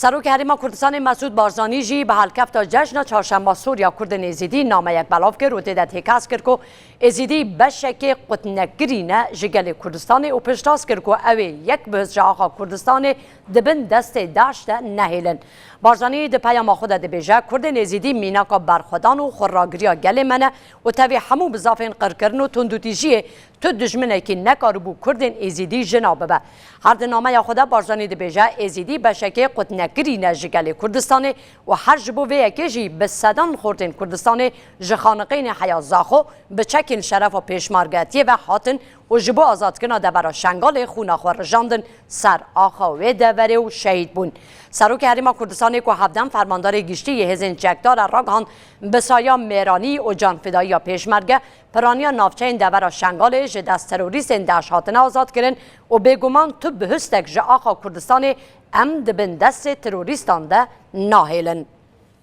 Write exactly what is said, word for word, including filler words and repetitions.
Serokê Herêma Kurdistanê Mesûd Barzanî jî bi helkefta Cejna Çarşema Soriya Kurdên Êzîdî nameyek belav kir û tê de têkez kir ku Êzîdî beşekê qutnekirî ne ji gelê Kurdistanê û piştrast kir ku ew ê yek bi hizr ji axa Kurdistanê di bin destê DAIŞ de nehêlin. Barzanî di peyama xwe de dibêje, Kurdên Êzîdî mînaka berxwedan û xweragiriya gelê me ne û tevî hemû bizafên qirkirin û tundûtîjiyê tu dijminekî nekaribû Kurdên Êzîdî jina bibe. Her di nameya xwe de Barzanî dibêje, Êzîdî beşekê qutnekirî ne ji gelê Kurdistanê û her ji bo vê yekê jî bi sedan xortên Kurdistanê ji xaniqeyên Heya Zaxo bi çekên şerefa pêşmergetiyê ve hatin û ji bo azadkirina devera Şengalê xûna xwe rijandin ser axa wê deverê û şehîd bûn. Serokê Herêma Kurdistanê ku hevdem fermandarê giştî yê hêzên çekdar e ragihand, bi saya mêranî û canfidayiya pêşmerge piraniya navçeyên devera Şengalê ji dest terorîstên DAIŞ hatine azadkirin û bêguman tu bihustek ji axa Kurdistanê em di bin destê terorîstan de nahêlin.